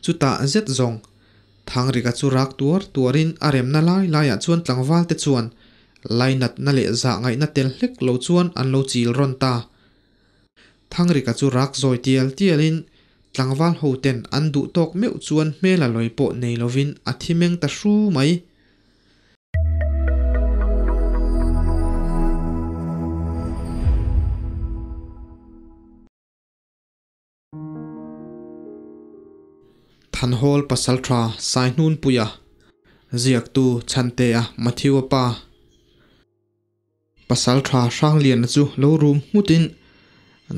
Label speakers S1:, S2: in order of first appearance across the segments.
S1: Chutah zet zawng Thangrika chu rak tuar tuarin a remna lai laiah chuan tlangval te chuan lainatna leh zah ngaihna tel hlek lo chuan an lo chil rawn ta. Thangrika chu rak zawi tial tialin tlangval ho ten an duh tawk meuh chuan hmel a lawi pawh nei lovin a thi meng ta hru mai. Thanhawl Pasaltha Saihnunpuia Ziaktu Chhantea Matthew-a pa Pasaltha Hrangliana chu lo rum nghutin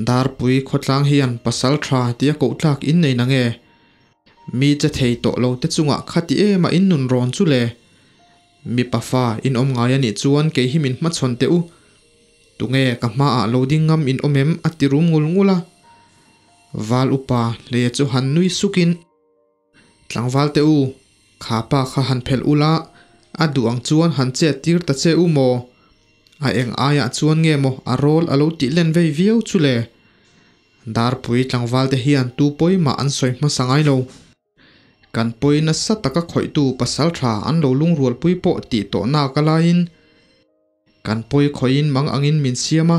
S1: Darpui khawtlang hian Pasaltha tia koh tlak in nei nange? Mi che thei tawh lo te chungah khati ema in nun rawn chu le? Mipa fa in awm ngai a nih chuan kei hi min hmachhawn teh u. Tunge ka hmaah lo ding ngam in awm em? a ti rum ngul ngul a. Val upa hle chu han nui sukin, Tlangval te u, kha pa kha han phelh ula, a duh ang chuan han chet tir ta che u maw? A eng aiah chuan nge maw a rawl a lo tih len vei viau chu le? Darpui tlangval te hian tu pawimah an sawi hmasa ngai lo. Kan pawi nasa taka khawihtu pasal tha an lo lungrualpui pawh tih tawh nak a laiin kan pawi khawihin mang angin min siam a.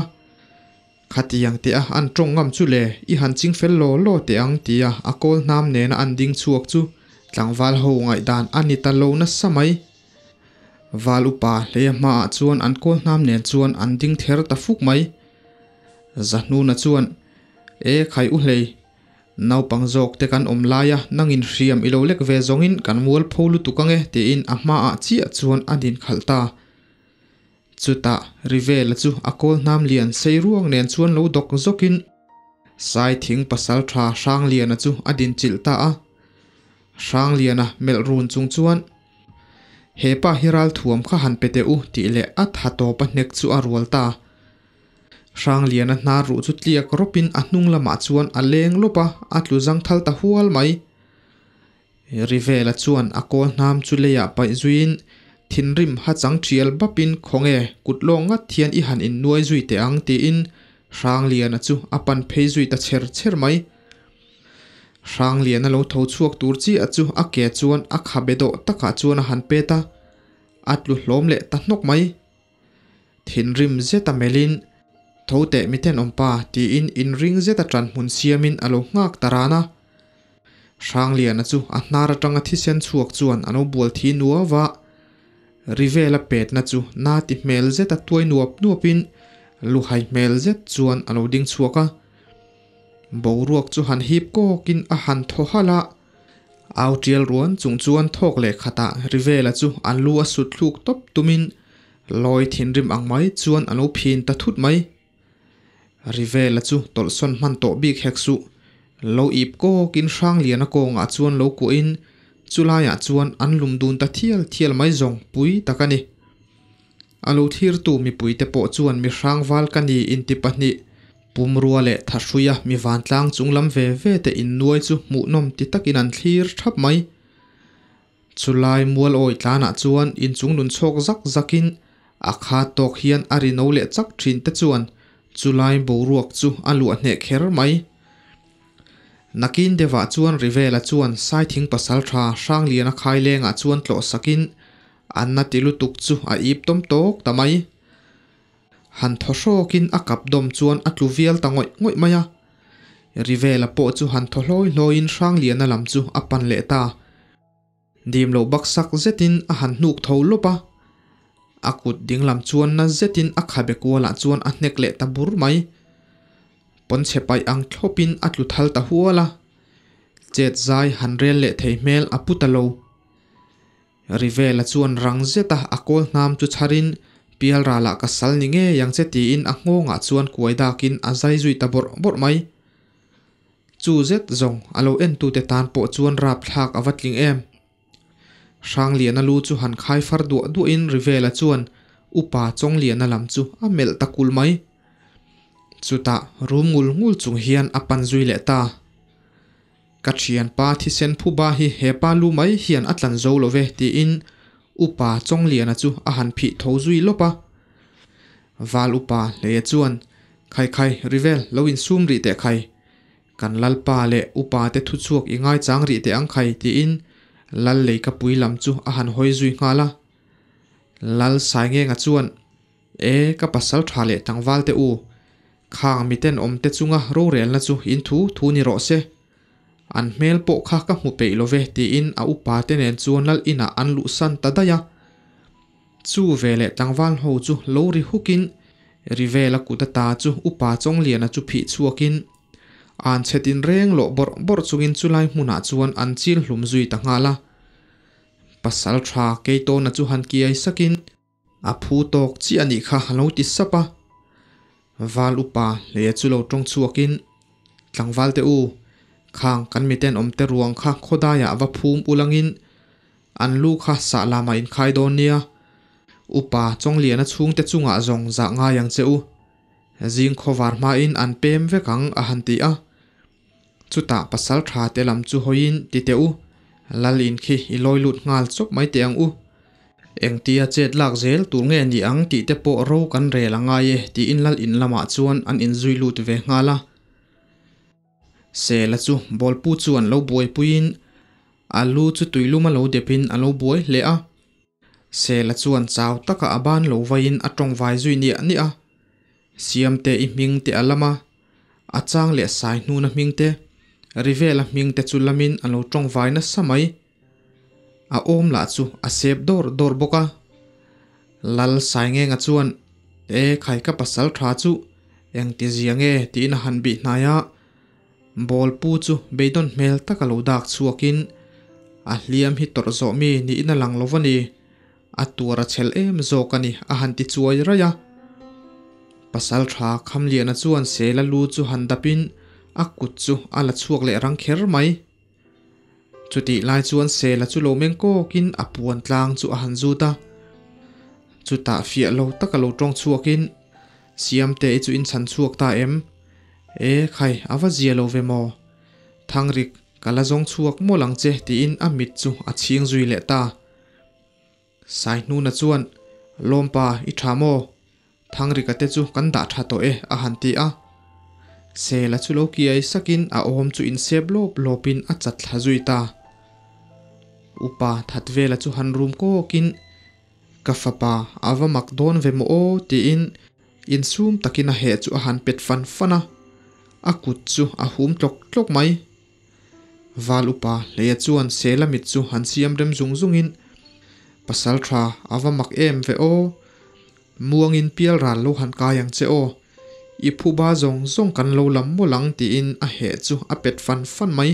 S1: Khatiang teh a an tawng ngam chu le, i han ching fel law law teh ang tia a kawl hnam nena an ding chhuak chu tlangval ho ngaihdan a ni ta lo nasa mai. Val upa hleia hmaah chuan an kawl hnam nen chuan an ding ther ta fuk mai. Zahnuna chuan, E khai u hlei, Naupang zawk te kan awm laia nangin hriam i lo lek ve zawngin kan mualpho lutuk ange tiin a hmaah chiah chuan a din khalh ta. Chutah Rivela chu a kawl hnam lian sei ruang nen chuan lo dawk zawkin Saithing pasaltha Hrangliana chu a din chilh ta a. Hrangliana melh run chung chuan He pa hi ralthuam kha han pe teh u tih leh a tha tawp a hnek chu a rual ta. Hrangliana hnar ruh chu tliak rawpin a hnung lamah chuan a leng lawp a, a tlu zang thal ta hual mai. Rivela chuan a kawl hnam chu leiah paih zuiin thinrim ha chang thial bapin khawnge kut lawng ngat hian i han innuai zui teh ang tiin Hrangliana chu a pan phei zui ta chher chher mai. Hrangliana lo tho chhuak tur chiah chu a ke chuan a khabe dawh takah chuan a han pet a, a tlu hlawm leh ta hnawk mai. Thinrim zeta melhin, Tho teh mi tenawm pa, tiin inring zeta ṭan hmun siamin a lo nghak ta ran a. Hrangliana chu a hnar aṭanga thisen chhuak chuan a lo bual thi nuau va. Rivela petna chu na ti hmel zeta tuai nuap nuapin luhai hmel zet chuan a lo ding chhuak a. Boruak chu han hip kawkin a han thaw halh a. Au ṭial ruan chung chuan thawk leh khatah Rivela chu an lu a sut thluk tawp tumin Lawi thinrim ang mai chuan a lo phin ta thut mai. Rivela chu tawlhsawn hman tawh bik hek suh. Lo ip kawkin Hrangliana kawngah chuan lo kuahin chulaiah chuan an lum dun ta thial thial mai zawng pui tak a ni. A lo thlirtu mipuite pawh chuan mi hrangval ka ni inti pahnih pumrua leh thahruia mi vantlang chunglam ve ve te innuai chu hmuhnawm ti takin an thlir thap mai. Chulai mual awi tlanah chuan inchung nun chhawk zak zakin a kha tawk hian a ri no leh chak thin te chuan chulai boruak chu a luah hneh kher mai. Nakin deuhah chuan Rivela chuan Saithing pasaltha Hrangliana khailengah chuan tlawh sakin a na ti lutuk chu a ip tawm tawk ta mai. Han thaw hrawkin a kap dawm chuan a tlu vial ta ngawih ngawih mai a. Rivela pawh chu han thaw hlawi hlawiin Hrangliana lam chu a pan leh ta. Dim loh baksak zetin a han hnuk tho lawp a. A kut dinglam chuan na zetin a khabe kualah chuan a hnek leh ta bur mai. Pawnchhe paih ang thlawpin a tlu thal ta hual a. Chet zai han rel leh thei hmel a pu ta lo. Rivela chuan rang zeta a kawl hnam chu chharin Pialralah ka sal ni ngei ang che tiin a nghawngah chuan kuai dakin a zai zui ta bawrh bawrh mai. Chu zet zawng a lo entute tan pawh chuan rapthlak a va tling em. Hrangliana lu chu han khai far duah duahin Rivela chuan Upa Chawngliana lam chu a melh ta kul mai. Chutah rum ngul ngul chung hian a pan zui leh ta. Ka thianpa thisen phuba hi hepa lu mai hian a tlan zo lo ve tiin Upa Chawngliana chu a han phih tho zui lawp a. Val Upa Hleia chuan, Khai khai, Rivel, lo insum rih teh khai. Kan Lalpa leh upa te thuchhuak i ngaichang rih teh ang khai tiin Lal leikapui lam chu a han hawi zui nghal a. Lal Saingenga chuan, E, ka pasal tha leh tlangval te u, khang miten awm te chunga rorelna chu in thu thu ni rawh se. An hmel pawh kha ka hmu peih lo ve tiin a upa te nen chuan Lal inah an luhsan ta daih a. Chu veleh tlangval ho chu lo ri hukin Rivela kut ata chu upa Chawngliana chu phih chhuakin an chhe tin reng lawh bawrh bawrh chungin chulai hmunah chuan an chil hlum zui ta nghal a. Pasal tha Keitawna chu han kiai sakin a phu tawk chiah a nih kha a lo ti sap a. Val upa hle chu lo tawng chhuakin Tlangval te u, khang kan miten awm te ruang kha khawdaiah va phum ulangin An lu kha sah lamah in khai dawn nia. Upa Chawngliana chhungte chungah zawng zah ngai ang che u. Zing khawvar hmain an pem vek ang a han ti a. Chutah pasal tha te lam chu hawiin ti teh u, Lal in khi i lawi lut nghal chawp mai teh ang u. Engtia chet lak zel tur nge ni ang tih te pawh ro kan rel a ngai e tiin Lal in lamah chuan an inzui lut ve nghal a. Sela chu bawlpu chuan lo buaipuiin a lu chu tuilum a lo depin a lo buai hle a. Sela chuan chau taka a ban lo vaiin a tawng vai zui niah niah a. Siamte i hming te a lam a, a chang leh sai hnuna hming te, Rivela hming te chu lamin a lo tawng vai nasa mai. A awm lah chu a sep dawr dawr bawk a. Lal Saingenga chuan, E khai ka pasal tha chu engti zia nge tiin a han bih hnai a. Ball pu chu beidawn hmel tak a lo dak chhuakin a hliam hi tawrh zawh mi niin a lang lo va ni, a tuar a chhel em zawk a ni a han ti chuai raih a. Pasal tha Khamliana chuan Sela lu chu han dapin a kut chu a la chhuak leh rang kher mai. Chutih lai chuan Sela chu lo meng kawkin a puan tlang chu a han zut a. Chutah fiah lo taka lo tawng chhuakin, Siamte i chu in chhan chhuak ta em? E khai, a va zia lo ve maw? Thangrik, ka la zawng chhuak mawlh ang che tiin a mit chu a chhing zui leh ta. Saihnuna chuan, Lawmpa, i tha maw? Thangrika te chu kan dah tha tawh e, a han ti a. Sela chu lo kiai sakin a awm chu insep lawp lawpin a chat thla zui ta. Upa Thatvela chu han rum kawkin, Ka fapa, a va mak dawn ve maw aw, tiin insum takin a heh chu a han pet fan fan a. A kut chu a hum tlawk tlawk mai. Val upa Hleia chuan Sela mit chu han siam rem zung zungin, Pasal tha a va mak em ve aw, muangin pial ral lo han kai ang che aw, i phuba zawng zawng kan lo lam mawlh ang tiin a heh chu a pet fan fan mai.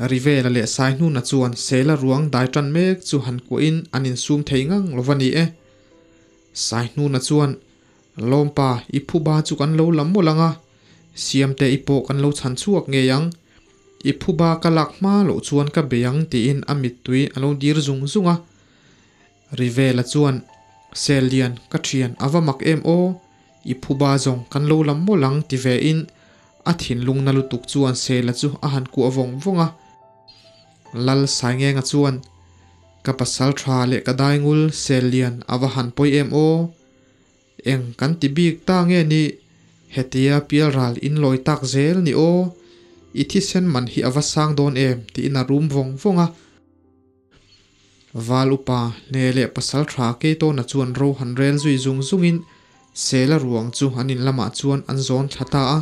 S1: Rivela leh Saihnuna chuan Sela ruang dai tan mek chu han kuahin an insum thei ngang lo va ni e. Saihnuna chuan, Lawmpa, i phuba chu kan lo lam mawlh ang a, Siamte i pawh kan lo chhan chhuak ngei ang. I phuba ka lak hma loh chuan ka bei ang tiin a mittui a lo dir zung zung a. Rivela chuan, Sellian, ka thian a va mak em aw, i phuba zawng kan lo lam mawlh ang ti ve in a thinlung na lutuk chuan Sela chu a han kuah vawng vawng a. Lal Saingenga chuan, Ka pasal tha leh ka daingul Sellian a va han pawi em aw. Eng kan ti bik ta nge ni? Hetia pialral in lawi tak zel ni aw, i thisen man hi a va sang dawn em? tiin a rum vawng vawng a. Val upa hne leh pasal tha Keitawna chuan ro han rel zui zung zungin Sela ruang chu an in lamah chuan an zawn thla ta a.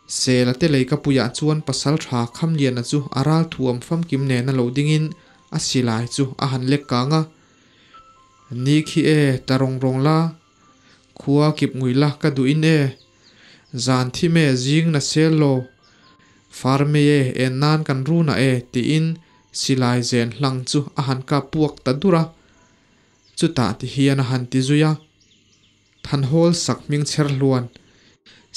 S1: Sela te leikapuiah chuan pasal tha Khamliana chu a ral thuam famkim nena lo dingin a silai chu a han lek kang a. Ni khi e, ta rawng rawng la, khua kip ngui la ka duh in e, zan thim e zing na sel lo, far mei e en nan kan run ah e tiin silai zen hlang chu a han kap puak ta dur a. Chutah ti hian a han ti zui a. Thanhawl sak hming chher hluan,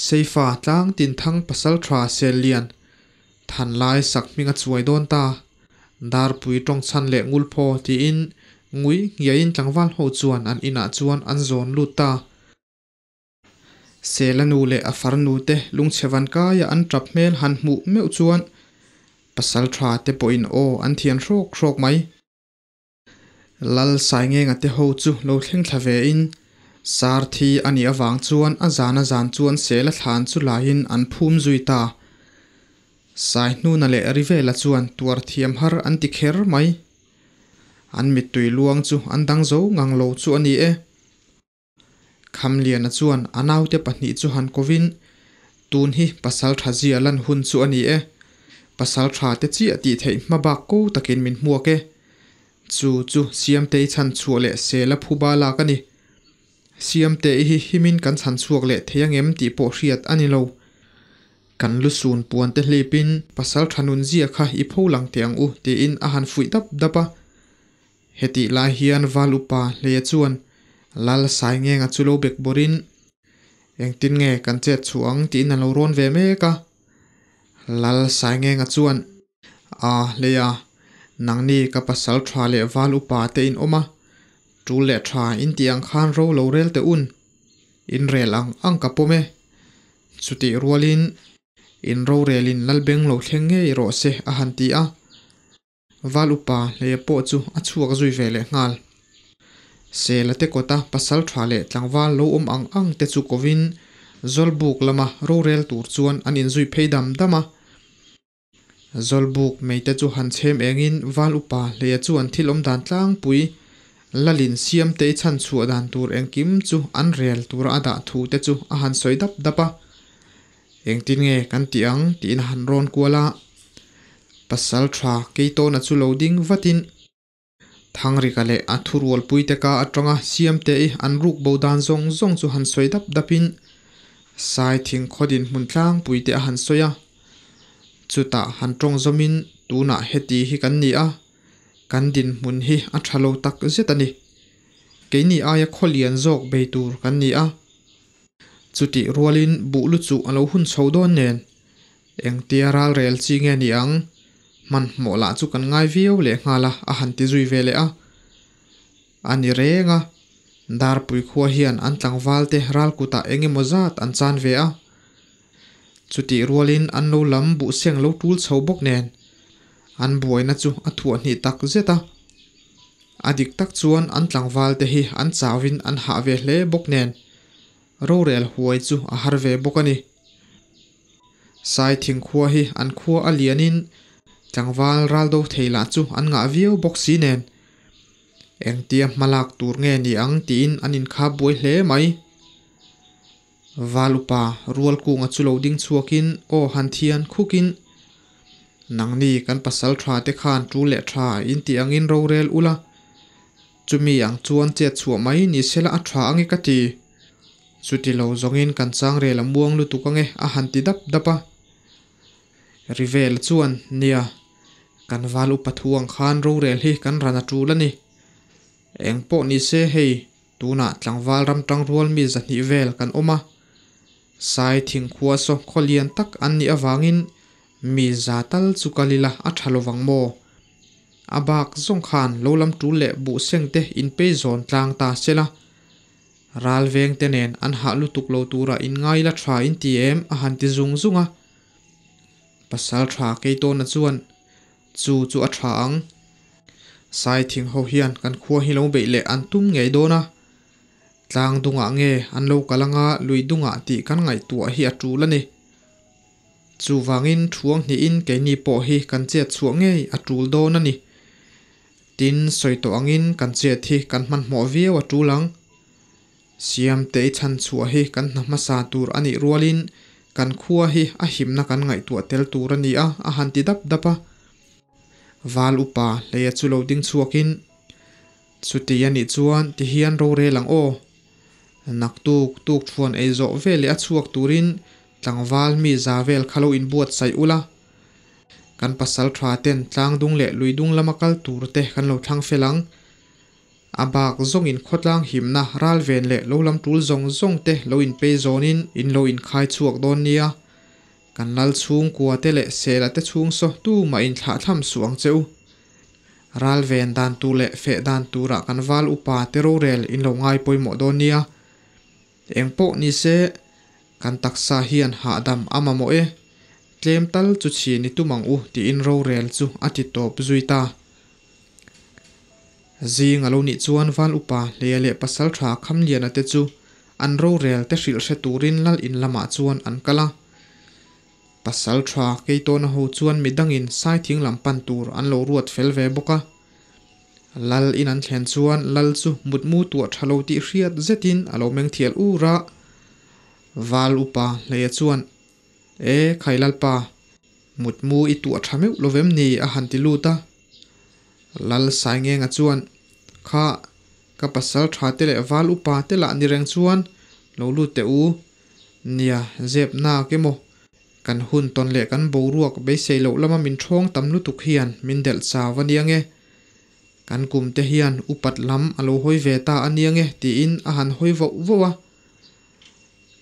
S1: Seifa tlang tin thang pasal tha sel lian, Thanlai sak hming a chuai dawn ta, Darpui tawng chhan leh ngulphaw tiin ngui ngiaiin tlangval ho chuan an inah chuan an zawn lut ta. Sela nu leh a farnu te lungchhe van kaia an tap hmel han hmuh meuh chuan pasal tha te pawhin aw an thian hrawk hrawk mai. Lal Saingenga te ho chu lo thleng thla ve in, Sar thi a nih avang chuan a zan a zan chuan Sela thlan chu laiin an phum zui ta. Saihnuna leh Rivela chuan tuar thiam har an ti kher mai. An mittui luang chu an dang zo ngang lo chu a ni e. Khamliana chuan a naute pahnih chu han kovin, Tun hi pasal tha zia lan hun chu a ni e. Pasal tha te chiah tih theih hma bak ko takin min hmuak e. Chu chu Siamtei chhan chhuah leh sela phuba lak a ni. Siamtei hi himin kan chhan chhuak leh thei angem tih pawh hriat a ni lo. Kan lusun puan te hlipin pasal tha nun zia kha i pho lang teh ang u tiin a han fuih dap dap a. Hetih lai hian Val upa Hleia chuan Lal Saingenga chu lo bek bawrhin engtin nge kan chet chhuah ang tiin a lo rawn ve mek a. Lal Saingenga chuan A Hleia, nangni ka pasal tha leh Val upa te in awm a, tul leh tha in tih ang khan ro lo rel teh un. In rel ang ang ka pawm e. Chutih rualin in rorelin Lalbeng lo thleng ngei rawh se a han ti a. Val upa Hleia pawh chu a chhuak zui ve leh nghal. Sela te kawta pasal tha leh tlangval lo awm ang ang te chu kovin Zawlbuk lama rorel tur chuan an inzui phei dam dam a. Zawlbuk meite chu han chhem engin Val upa Hleia chuan thil awm dan tlangpui Lalin Siamtei chhan chhuah dan tur engkim chu an rel tura a dah thu te chu a han sawi dap dap a. Engtin nge kan tih ang tiin a han rawn kual a. Pasal tha Keitawna chu lo ding vatin Thangrika leh a thurualpuite ka atanga Siamtei an ruk bo dan zawng zawng chu han sawi dap dapin Saithing khaw dinhmun tlangpuite a han sawi a. Chutah han tawng zawmin tunah heti hi kan ni a. Kan dinhmun hi a tha lo tak zet a ni. Keini aia khaw lian zawk bei tur kan ni a. Chutih rualin buh lu chuh a lo hun chho dawn nen. Engtia ral rel chi nge ni ang? Hmanhmawh lah chu kan ngai viau leh nghal a, a han ti zui ve leh a. A ni reng a, Darpui khua hian an tlangval te ral kutah eng emaw zat an chan ve a. Chutih rualin an lo lam buh seng lo tul chho bawk nen an buaina chu a thuah hnih tak zet a. A dik tak chuan an tlangval te hi an chauin an hah ve hle bawk nen rorel huai chu a har ve bawk a ni. Saithing khua hi an khua a lianin tlangval ral do thei lah chu an ngah viau bawk si nen engtia hmalak tur nge ni ang tiin an inkhap buai hle mai. Val upa rual kunga chu lo ding chhuakin aw han thian khukin, Nangni kan pasal tha te khan tul leh tha in tih angin rorel ula, chumi ang chuan chet chhuah mai ni sela a tha ange ka ti. Chuti lo zawngin kan chang rel a muang lutuk ange a han ti dap dap a. Rivel chuan, Nia, kan val upa thu ang khan rorel hi kan ran a tul a ni. Eng pawh ni se hei, tunah tlangval ram tangrual mi 200 vel kan awm a. Sai thingkhua saw khaw lian tak an nih avangin mi za tal chu kal ila a tha lovang maw? A bak zawng khan lo lam tul leh buh seng te inpei zawn tlang ta se la. Ral veng te nen an hah lutuk lo tura inngai la tha in ti em a han ti zung zung a. Pasal tha Keitawna chuan chu chu a tha ang. Saithing ho hian kan khua hi lo beih leh an tum ngei dawn a. Tlang dungah nge an lo kal anga lui dungah tih kan ngaihtuah hi a tul a ni. Chuvangin thuang hnihin keini pawh hi kan chet chhuah ngei a tul dawn a ni. Tin, sawi tawh angin kan chet hi kan hmanhmawh viau a tul ang. Siamtei chhan chhuah hi kan hna hmasa tur a nih rualin kan khua hi a himna kan ngaihtuah tel tur a ni a, a han ti dap dap a. Val upa Hleia chu lo ding chhuakin, Chuti a nih chuan ti hian rorel ang aw. Naktuk tuk thuan ei zawh veleh a chhuak turin tlangval mi za vel kha lo inbuatsaih ula. Kan pasal tha ten tlang dung leh lui dung lama kal tur te kan lo thlang fel ang. A bak zawngin khawtlang himna ral ven leh lo lam tul zawng zawng te lo inpei zawnin in lo inkhai chhuak dawn nia. Kan lal chhungkua te leh sela te chhung saw tumah inthlah thlam suh ang che u. Ral ven dan tur leh feh dan turah kan val upa te rorel in lo ngai pawimawh dawn nia. Eng pawh ni se, kan taksa hian hahdam a mamawh e. Tlem tal chu chhin i tum ang u tiin rorel chu a ti tawp zui ta. Zing a lo nih chuan val upa Hleia leh Pasaltha Khamliana te chu an rorel te hrilh hre turin lal in lamah chuan an kal a. Pasalṭha Keitawna ho chuan midangin Saithing lam pan tur an lo ruat fel ve bawk a. Lal in an thlen chuan Lal chu mutmu tuah ṭha lo tih hriat zetin a lo meng thial ur a. Val upa Hleia chuan, E khai Lalpa, mutmu i tuah ṭha meuh lo vem ni? a han ti lut a. Lal Saingenga chuan, Kha, ka pasal ṭha te leh val upa te lah ni reng chuan lo lut teh u. Nia, zep nak emaw, kan hun tawn leh kan boruak beisei loh lama min ṭhawng tam lutuk hian min delh chau a nia nge? Kan kum te hian upat lam a lo hawi ve ta a nia nge? tiin a han hawi voh voh a.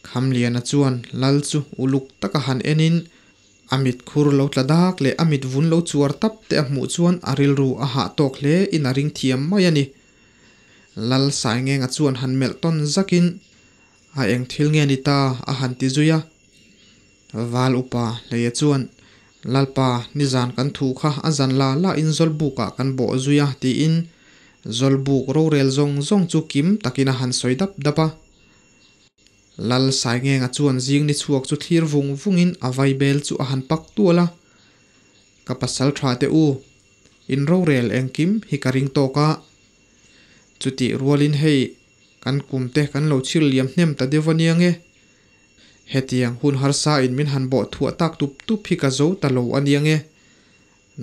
S1: Khamliana chuan lal chu uluk taka han enin a mit khur lo tla dak leh a mit vun lo chuar tap te a hmuh chuan a rilru a hah tawk hle in a ring thiam mai a ni. Lal Saingenga chuan han melh tawn zakin A eng thil nge ni ta? a han ti zui a. Val upa Hleia chuan, Lalpa, nizan kan thu kha a zan la la in Zawlbukah kan bawh zui a tiin Zawlbuk rorel zawng zawng chu kim takin a han sawi dap dap a. Lal Saingenga chuan zing ni chhuak chu thlir vung vungin a vaibel chu a han pak tual a. Ka pasal tha teh u, in rorel engkim hi ka ring tawk a. Chutih rualin hei, kan kum te kan lo chhir liam hnem ta deuh a nia nge? Hetiang hun harsa in min han bawh thuah tak tup tup hi ka zo ta lo a nia nge?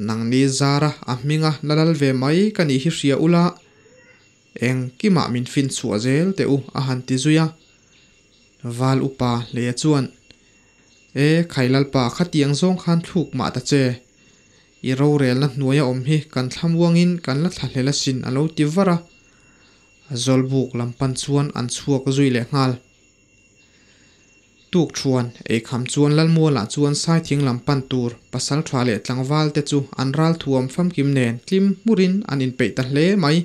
S1: Nangni zara a hminga la lal ve mai ka nih hi hria ula, engkimah min fin chhuah zel teh u a han ti zui a. Val upa Hleia chuan, E, Khailalpa khatiang zawng khan thluk mah ta che. I rorelna hnuaia awm hi kan thlamuangin kan la thlahlel asin a lo ti var a. Zawlbuk lam pan chuan an chhuak zui leh nghal. Tuk thuan eikham chuan Lalmualah chuan Saithing lam pan tur pasal tha leh tlangval te chu an ral thuam famkim nen tlim hmurin an inpeih ta hle mai.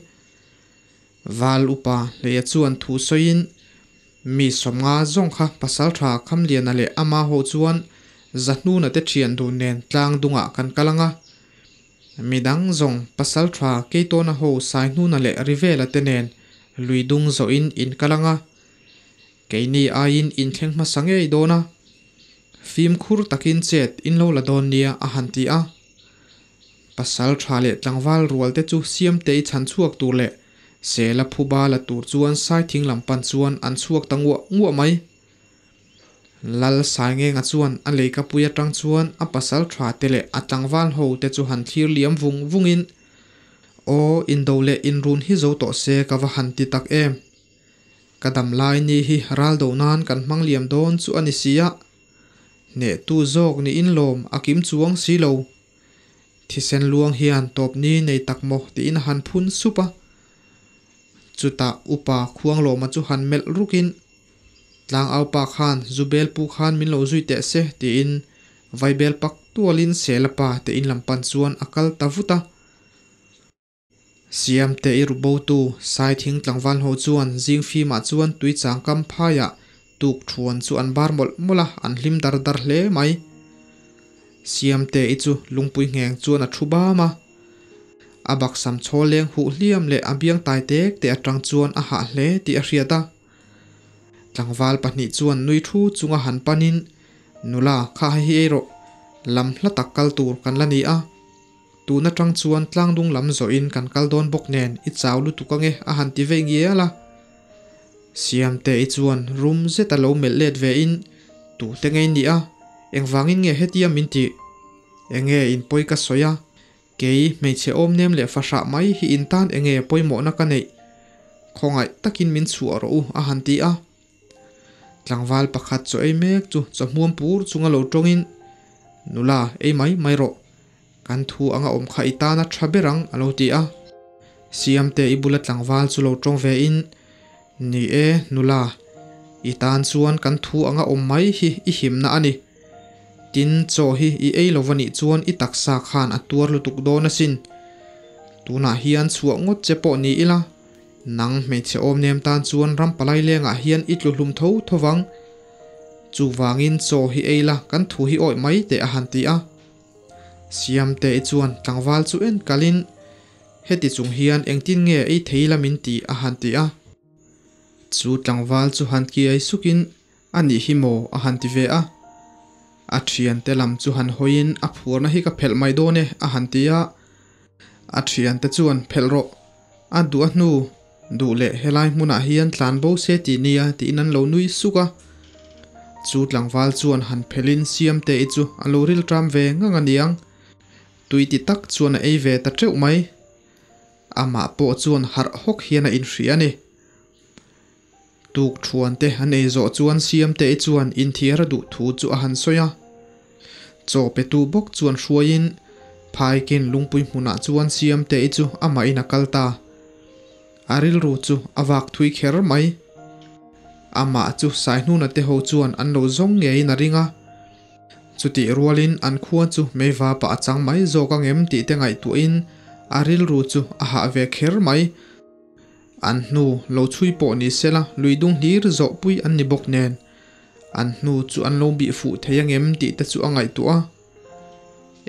S1: Val upa Hleia chuan thu sawiin Mi sawmnga zawng kha pasal tha Khamliana leh ama ho chuan Zahnuna te thian dun nen tlang dungah kan kal ang a. Midang zawng pasal tha Keitawna ho Saihnuna leh Rivela te nen lui dung zawhin in kal ang a. Keini aiin in thleng hmasa ngei dawn a. Fimkhur takin chet in lo la dawn nia a han ti a. Pasal tha leh tlangval rual te chu Siamtei chhan chhuak tur leh Sela phuba la tur chuan Saithing lam pan chuan an chhuak ta nguah nguah mai. Lal Saingenga chuan a leikapui atang chuan a pasal tha te leh a tlangval ho te chu han thlir liam vung vungin, Aw, indo leh inrun hi zo tawh se ka va han ti tak em. Ka dam lai ni hi ral do nan kan hmang liam dawn chu a ni si a. Hnehtu zawk niin lawm a kim chuang si lo. Thisen luang hian tawp ni nei tak maw tiin a han phun sup a. Chutah upa Khuanglawma chu han melh rukin, Tlangaupa khan Zubel pu khan min lo zui teh se tiin Vaibel pak tualin Sela pa te in lam pan chuan a kal ta vut a. Siamte i rubotu Saithing tlangval ho chuan zing fimah chuan tui changkam phaiah tuk thuan chu an bar mawlh mawlh a, an hlim dar dar hle mai. Siamte i chu lungpui ngheng chuan a thu bam a. A baksam chhawl leng huh hliam leh a biang tai tek te atang chuan a hah hle tih a hriat a. Tlangval pahnih chuan nui thu chunga han panin, Nula, kha hei hi ei rawh, lam hla tak kal tur kan la ni a. Tun atang chuan tlangdung lam zawhin kan kal dawn bawk nen i chau lutuk ange a han ti vei ngial a. Siamte i chuan rum zeta lo melh let ve in, Tute ngei ni a, engvangin nge hetia min tih? Enge in pawi ka sawi a, kei hmeichhe awm nem leh fahrah mai hi in tan enge pawimawhna ka neih? Khawngaih takin min chhuah rawh u a han ti a. Tlangval pakhat chaw ei mek chu chawhmuam pur chunga lo tawngin, Nula, ei mai mai rawh. Kan thu anga awm kha i tana tha ber ang, a lo ti a. Siamte i bula tlangval chu lo tawng ve in, Ni e, nula, i tan chuan kan thu anga awm mai hi i himna a ni. Tin, chaw hi i ei lo va nih chuan i taksa khan a tuar lutuk dawn asin. Tunah hian chhuah ngawt che pawh ni ila, Nang hmeichhe awm nem tan chuan ram palai lengah hian i tlu hlum tho tho vang. Chuvangin chaw hi ei la kan thu hi awih mai teh a han ti a. Siamte i chuan tlangval chu en kalin heti chung hian engtin nge ei thei la min ti a han ti a. Chu tlangval chu han kiai sukin a nih hi maw a han ti ve a. A thiante lam chu han hawiin a phurna hi ka phelh mai dawn e a han ti a. A thiante chuan phelh rawh a duh a hnu duh leh helai hmunah hian tlan bo se tih nia tiin an lo nui suk a. Chu tlangval chuan han phelhin Siamte-i chu a lo rilṭam ve ngang a niang. Tui ti tak chuan a ei ve ta teuh mai. Amah pawh chuan harh hawk hian a inhria a ni. Tuk thuan te an ei zawh chuan Siamte-i chuan inthiar a duh thu chu a han sawi a. Chaw petu bawk chuan hruaiin Phaikin lungpui hmunah chuan Siamte-i chu amahin a kal ta. A rilru chu a vak thui kher mai. Amah chu Saihnuna te ho chuan an lo zawng ngeiin a ring a. Chutih rualin an khua chu meiva pah a chang mai zawk angem tih te ngaihtuahin a rilru chu a hah ve kher mai. An hnu lo chhui pawh ni sela lui dung hlir zawh pui an ni bawk nen an hnu chu an lo bih fuh thei angem tih te chu a ngaihtuah a.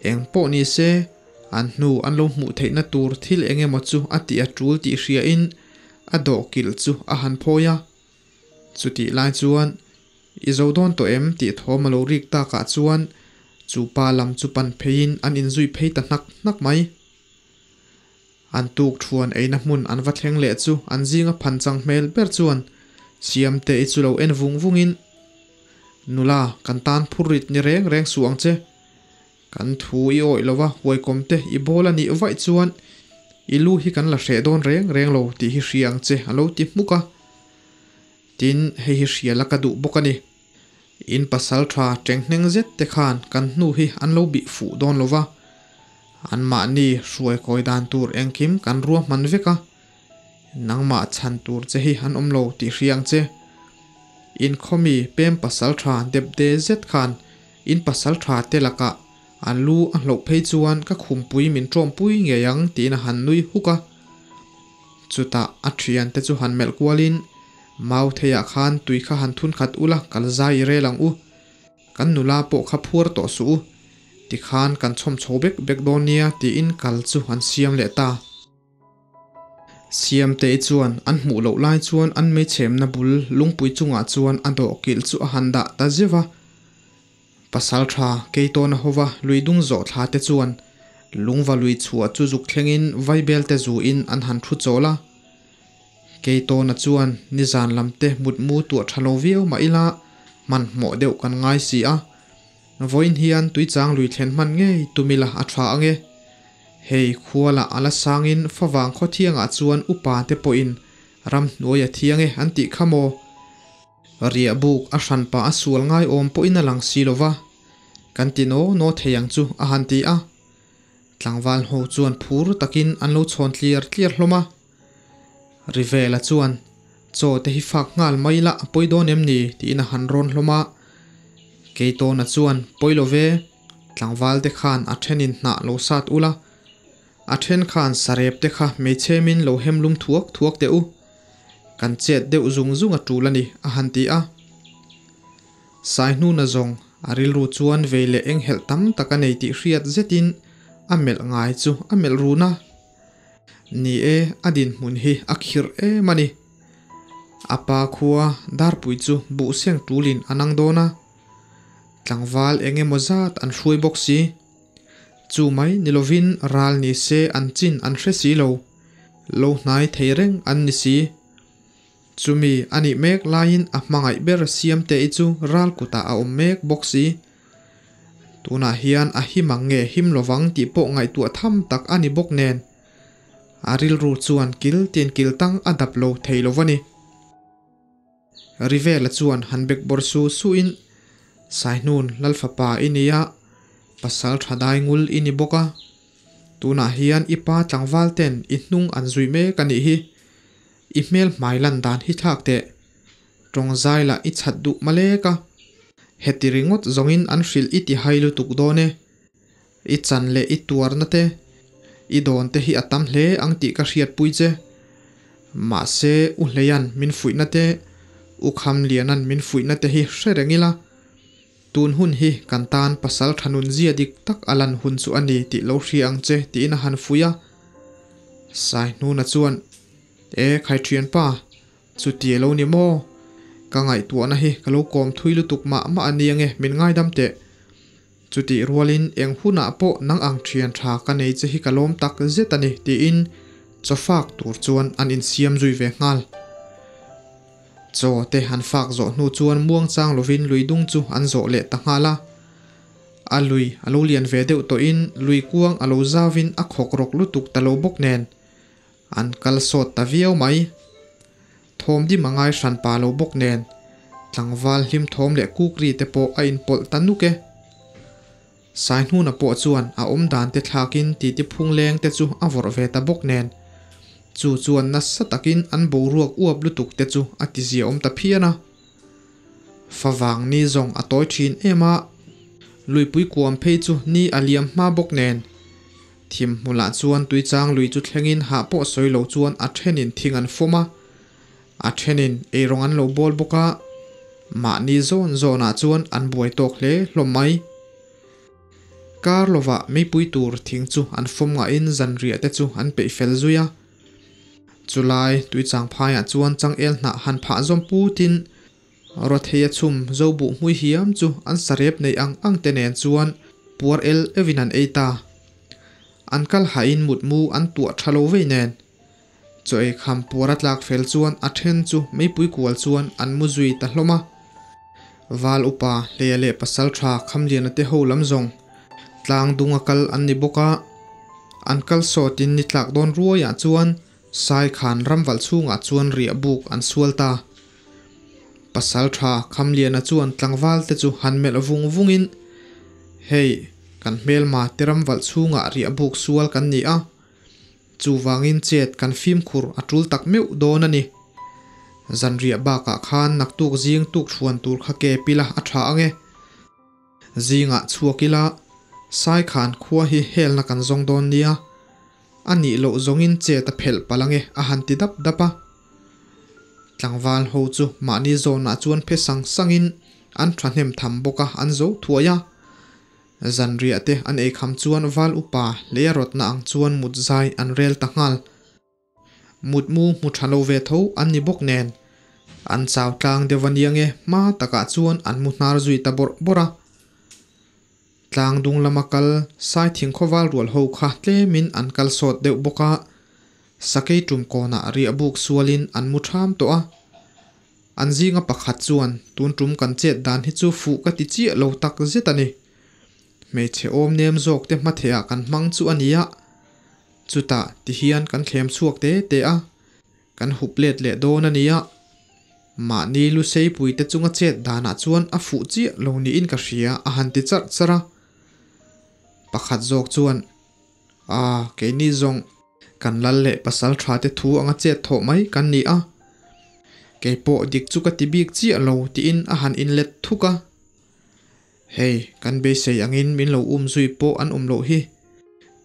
S1: Eng pawh ni se an hnu an lo hmuh theihna tur thil eng emaw chu a tih a tul tih hriain a dawhkilh chu a han phawi a. Chutih lai chuan I zo dawn tawh em? tih thawm a lo rik takah chuan chu pa lam chu pan pheiin an inzui phei ta hnak hnak mai. An tuk thuan eina hmun an va thleng leh chu an zinga phan chang hmel ber chuan Siamte i chu lo en vung vungin, Nula, kan tan phur rit ni reng reng suh ang che. Kan thu i awih lova huaikawmte i bawl a nih vaih chuan i lu hi kan la hreh dawn reng reng lo tih hi hria ang che a lo ti hmuk a. Tin, hei hi hria la ka duh bawk a ni. In pasal tha tenghneng zet te khan kan hnu hi an lo bih fuh dawn lo va, anmahni hruai kawi dan tur engkim kan ruahman vek a, nangmah chhan tur che hi an awm lo tih hria ang che. In khawmi pem pasal tha depde zet khan in pasal tha te lakah an lu a hloh phei chuan ka khumpui min tawmpui ngei ang tiin a han nui huk a. Chutah a thiante chu han melh kualin, Mau theiah khan tui kha han thun khat ula kal zai i rel ang u. Kan nula pawh kha phuar tawh suh u. Tikhan kan chhawm chho bek bek dawn nia tiin kal chu an siam leh ta. Siamtei chuan an hmuh loh lai chuan an meichhemna bul lungpui chungah chuan a dawhkilh chu a han dah ta zeuh a. Pasal tha Keitawna hova lui dung zawh thla te chuan lungva lui chhuah chu zuk thlengin vaibel te zuin an han thu chawl a. Keitawna chuan nizan lam te mutmu tuah tha lo viau mah ila hmanhmawh deuh kan ngai si a. Vawiin hian tuichang lui thlen hman ngei tum ila a tha ange. Hei khuala a la sangin favang khawthiangah chuan upa te pawhin ramhnuai a thiang e an tih kha maw? Riah buk a hran pah a sual ngai awm pawhin a lang si lo va, kan ti naw naw thei ang chu a han ti a. Tlangval ho chuan phur takin an lo chhawn tliar tliar hlawm a. Rivela chuan, Chaw te hi fak nghal mai ila a pawi dawn em ni? tiin a han rawn hlawm a. Keitawna chuan, Pawi lo ve, tlangval te khan a thenin hnah lo sat ula, a then khan sarep te kha hmeichhemin lo hem lum thuak thuak teh u. Kan chet deuh zung zung a tul a ni, a han ti a. Saihnuna zawng a rilru chuan vei leh enghelh tam tak a nei tih hriat zetin a melh ngai chu a melh run a. Ni e, a dinhmun hi a khirh em a ni. A pa khua Darpui chu buh seng tulin a nang dawn a. Tlangval eng emaw zat an hruai bawk si. Chu mai ni lovin ral ni se an chin an hre si lo. Lo hnai thei reng an ni si. Chumi a nih mek laiin a hmangaih ber Siamte-i chu ral kutah a awm mek bawk si. Tunah hian a him ang nge him lovang tih pawh ngaihtuah tham tak a ni bawk nen, a rilru chuan kil tin kil tang a dap lo thei lo va ni. Rivela chuan han bek bawr su suin, Saihnun Lalfapa i ni a, pasal tha dai ngul i ni bawk a. Tunah hian i pa tlangval ten i hnung an zui mek a nih hi. I hmel hmai lan dan hi thlak teh. Tawng zai lah i chhat duh malek a. Heti ringawt zawngin an hrilh i ti hai lutuk dawn e. I chan leh i tuarna te, i dawn te hi a tam hle ang tih ka hriatpui che. Mahse, U Hleia'n min fuihna te, U Khamliana'n min fuihna te hi hre reng ila, tun hun hi kan tan pasal tha nun zia dik tak a lan hun chu a ni tih lo hria ang che tiin a han fuih a. Saihnuna chuan, E Khaithianpa, Chuti lo ni maw? Ka ngaihtuahna hi ka lo kawm thui lutuk mah mah a ni ange, min ngaidam teh. Chutih rualin eng hunah pawh nang ang thian tha ka nei che hi ka lawm tak zet a ni tiin chaw fak tur chuan an insiam zui ve nghal. Chaw te han fak zawh hnu chuan muangchang lovin lui dung chu an zawh leh ta nghal a. A lui a lo lian ve deuh tawhin lui kuang a lo zauvin a khawk rawk lutuk ta lo bawk nen an kal sawt ta viau mai. Thawm dim a ngai hran pa lo bawk nen tlangval hlim thawm leh kukri te pawh a inpawlh ta nuk e. Saihnuna pawh chuan a awm dan te thlakin titi phung leng te chu a vawrh ve ta bawk nen chu chuan nasa takin an boruak uap lutuk te chu a ti ziaawm ta phian a. Favang ni zawng a tawi thin em a, luipui kuam phei chu ni a liam hma bawk nen thim hmulah chuan tuichang lui chu thlengin hah pawh sawi lo chuan a thenin thing an fawm a, a thenin eirawng an lo bawl bawk a, mahni zawn zawnah chuan an buai tawk hle hlawm mai. Kar lovah meipui tur thing chu an fawm ngahin zanriah te chu an peih fel zui a. Chulai tuichang phaiah chuan changel hnah han phah zawm putin Rawtheia chhum zo buh hmui hiam chu an sarep nei ang ang te nen chuan puar el euhin an ei ta. An kal hahin mutmu an tuah tha lo vei nen. Chaw ei kham puar a tlak fel chuan a then chu meipui kual chuan an mu zui ta hlawm a. Val upa Hleia leh Pasaltha Khamliana te ho lam zawng tlang dunga kal an ni bawk a. An kal sawtin ni tlak dawn ruaiah chuan Sai khan ramvalh chhungah chuan riah buk an sual ta. Pasaltha Khamliana chuan tlangval te chu han melh vung vungin, Hei, kan hmelma te ramvalh chhungah riah buk sual kan ni a. Chuvangin chet kan fimkhur a tul tak meuh dawn a ni. Zanriah bakah khan naktuk zing tuk hruan tur kha ke pila a tha ang e. Zingah chhuak ila, Sai khan khua hi helna kan zawng dawn nia. A nih loh zawngin chet a phelh palh ang e a han ti dap dap a. Tlangval ho chu mahni zawnah chuan phe sang sangin an thahnem tham bawk a, an zo thuai a. Zanriah te an eikham chuan val upa lei a rawtna ang chuan mut zai an rel ta nghal. Mutmu hmu tha lo ve tho an ni bawk nen an chau tlang deuh a nia nge hma takah chuan an mu hnar zui ta bawrh bawrh a. Tlang dung lama kal sai thingkhawval rual ho kha tlemin an kal sawt deuh bawk a, sakei tum kawnah riah buk sualin an mu tham tawh a. An zinga pakhat chuan tun tum kan chet dan hi chu fuh ka ti chiah lo tak zet a ni. Hmeichhe awm nem zawk te hmathehah kan hmang chu a nia. Chutah ti hian kan thlem chhuak te te a, kan hup let leh dawn a nia. Mahni lu seipui te chunga chet danah chuan a fuh chiah lo niin ka hria a han ti charh charh a. Pakhat zawk chuan, A, keini zawng kan lal leh pasal tha te thu anga chet thawh mai kan ni a. Kei pawh dik chu ka ti bik chiah lo tiin a han inlet thuk a. Hei, kan beisei angin min lo um zui pawh an awm loh hi.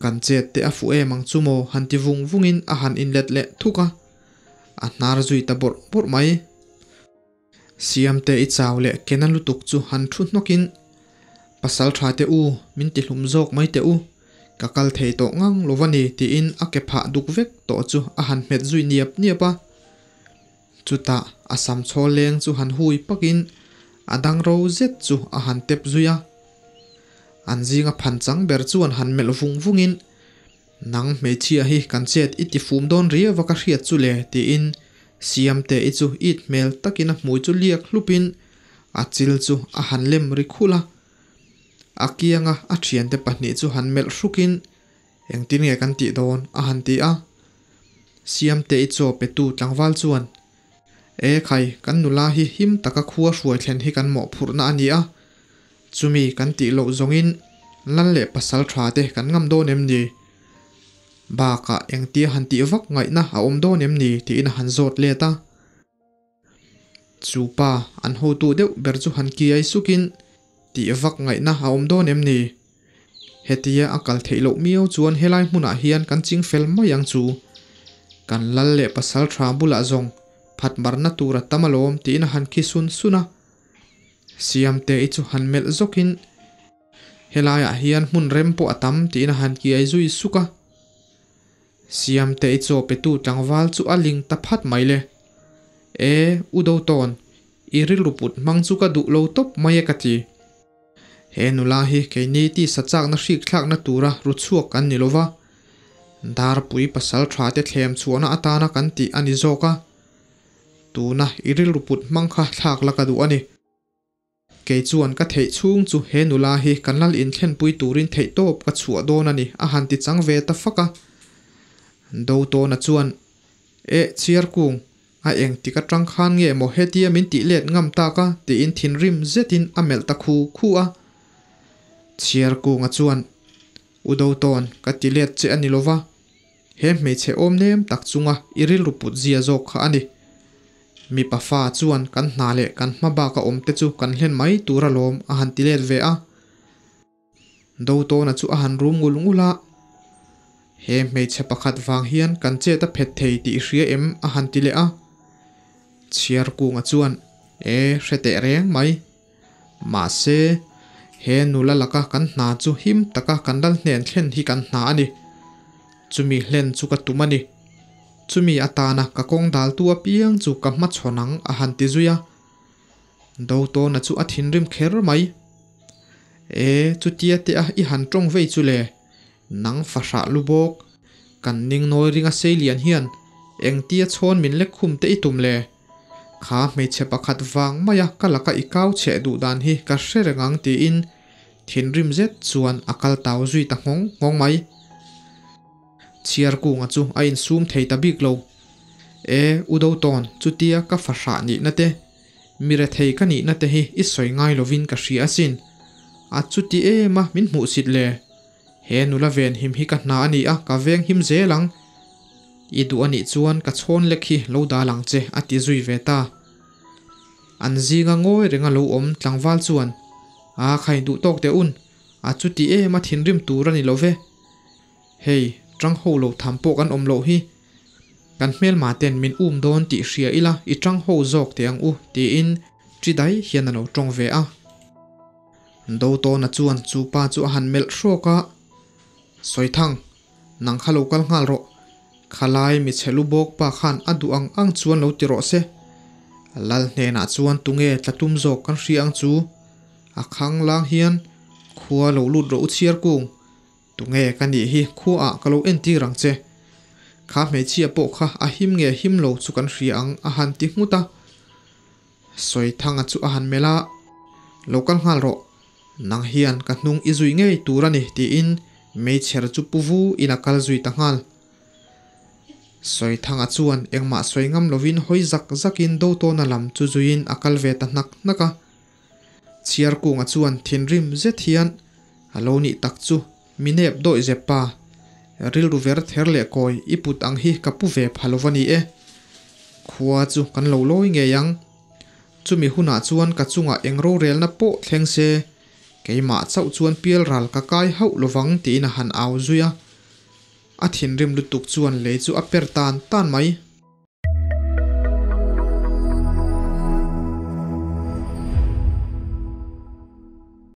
S1: Kan chet te a fuh em ang chu maw han ti vung vungin a han inlet leh thuk a. A hnar zui ta bawrh bawrh mai. Siamte i chau leh kena lutuk chu han thu hnawkin, Pasal tha te u, min ti hlum zawk mai teh u. Ka kal thei tawh ngang lo va ni tiin a ke phah duk vek tawh chu a han hmet zui niap niap a. Chutah a sam chhawl leng chu han hui pakin a dang ro zet chu a han tep zui a. An zinga phan chang ber chuan han melh vung vungin, Nang hmeichhia hi kan chet i ti fum dawn riau a ka hriat chu le tiin Siamte i chu it hmel takin a hmui chu liak hlupin a chil chu a han lem ri khulh a. A kianga a thiante pahnih chu han melh hrukin Engtin nge kan tih dawn? a han ti a. Siamte i chaw petu tlangval chuan, E khai, kan nula hi him taka khua hruai thlen hi kan mawhphurhna a ni a. Chumi kan tih loh zawngin lal leh pasal tha te kan ngam dawn em ni? Bakah engtia han tih vak ngaihna a awm dawn em ni? tiin a han zawt let a. Chu pa an hotu deuh ber chu han kiai sukin, Tih vak ngaihna a awm dawn em ni? Hetia a kal theih loh miau chuan helai hmunah hian kan ching fel mai ang chu. Kan lal leh pasal tha bulah zawng phat marna tur a tam alawm tiin a han khi sun sun a. Siamte i chu han melh zawkin, Helaiah hian hmun rem pawh a tam tiin a han kiai zui suk a. Siamte i chaw petu tlangval chu a ling ta phat mai le. E, u Dotawn, i rilru put hmang chu ka duh lo tawp mai e ka ti. He nula hi keini tisa chakna hrik thlakna tura ru chhuak kan ni lova, Darpui pasal tha te thlem chhuahna atana kan tih a ni zawk a. Tuna i rilru put hmang kha thlak la ka duh a ni. Kei chuan ka theih chhung chu he nula hi kan lal inthlenpui turin theihtawp ka chhuah dawn a ni a han ti chang ve ta fak a. Dotawna chuan, Eh, Chhiarkung, a engtik atang khan nge maw hetia min tih let ngam tak a? tiin thinrim zetin a melh ta khu khu a. Chhiarkunga chuan, U Dotawn, ka ti let che a ni lova, he hmeichhe awm nem tak chunga i rilru put zia zawk kha a ni. Mipa fa chuan kan hna leh kan hma baka awm te chu kan hlen mai tur alawm a han ti let ve a. Dotawna chu a han rum ngul ngul a, He hmeichhe pakhat vang hian kan chet a phet thei tih i hria em? a han ti leh a. Chhiarkunga chuan, E, hre teh reng mai. Mahse, he nula laka kan hna chu him taka kan lal hnen thlen hi kan hna a ni. Chumi hlen chu ka tum a ni. Chumi atana ka kawng daltu apiang chu ka hmachhawn ang a han ti zui a. Dotawna chu a thinrim kher mai. E, chutia te a i han tawng vei chu le, nang fahrah lu bawk. Kan ning nawi ringa seilian hian engtia chhawn min lek khum te i tum le? Kha hmeichhe pakhat vang maia ka laka i kau chheh duh dan hi ka hre reng ang tiin thinrim zet chuan a kal tau zui ta nghawng nghawng mai. Chhiarkunga chu a insum thei ta bik lo. E, U Dotawn, chutia ka fahrah nihna te, mi rethei ka nihna te hi i sawi ngai lovin ka hria asin. A chuti em a min hmuhsit le. He nula venhim hi ka hna a ni a, ka venghim zel ang. I duh a nih chuan ka chhawn lek hi lo dal ang che, a ti zui ve ta. An zinga ngawi renga lo awm tlangval chuan, A khai duh tawk teh un, a chuti em a thinrim tur a ni lo ve. Hei, tang ho lo tham pawh kan awm loh hi. Kan hmelma ten min um dawn tih hria ila i tang ho zawk teh ang u, tiin chi dai hian a lo tawng ve a. Dotawna chuan chu pa chu a han melh hrawk a, Sawithang, nang kha lo kal nghal rawh. Khalai mi chhe lu bawk pa khan a duh ang ang chuan lo ti rawh se. Lal hnenah chuan tunge tla tum zawk kan hria ang chu. A khang lang hian khua lo lut rawh u chhiar kung. Tunge ka nih hi khua ah ka lo entir ang che. Kha hmeichhia pawh kha a him nge him lo chu kan hria ang a han ti nghut a. Sawithanga chu a han melh a, Lo kal nghal rawh, nang hian ka hnung i zui ngei tur a ni tiin meichher chu pu vu in a kal zui ta nghal. Sawithanga chuan engmah sawi ngam lovin hawi zak zakin Dotawna lam chu zuiin a kal ve ta hnak hnak a. Chhiarkunga chuan thinrim zet hian a lo nih tak chu mi nep dawih zep pa, rilru ver ther leh kawi i put ang hi ka pu ve pha lo va ni e. Khua chu kan lo lawi ngei ang. Chumi hunah chuan ka chungah eng rorelna pawh thleng se, keimah chauh chuan pial ral ka kai hauh lovang tiin a han au zui a. A thinrim lutuk chuan lei chu a per tan tan mai.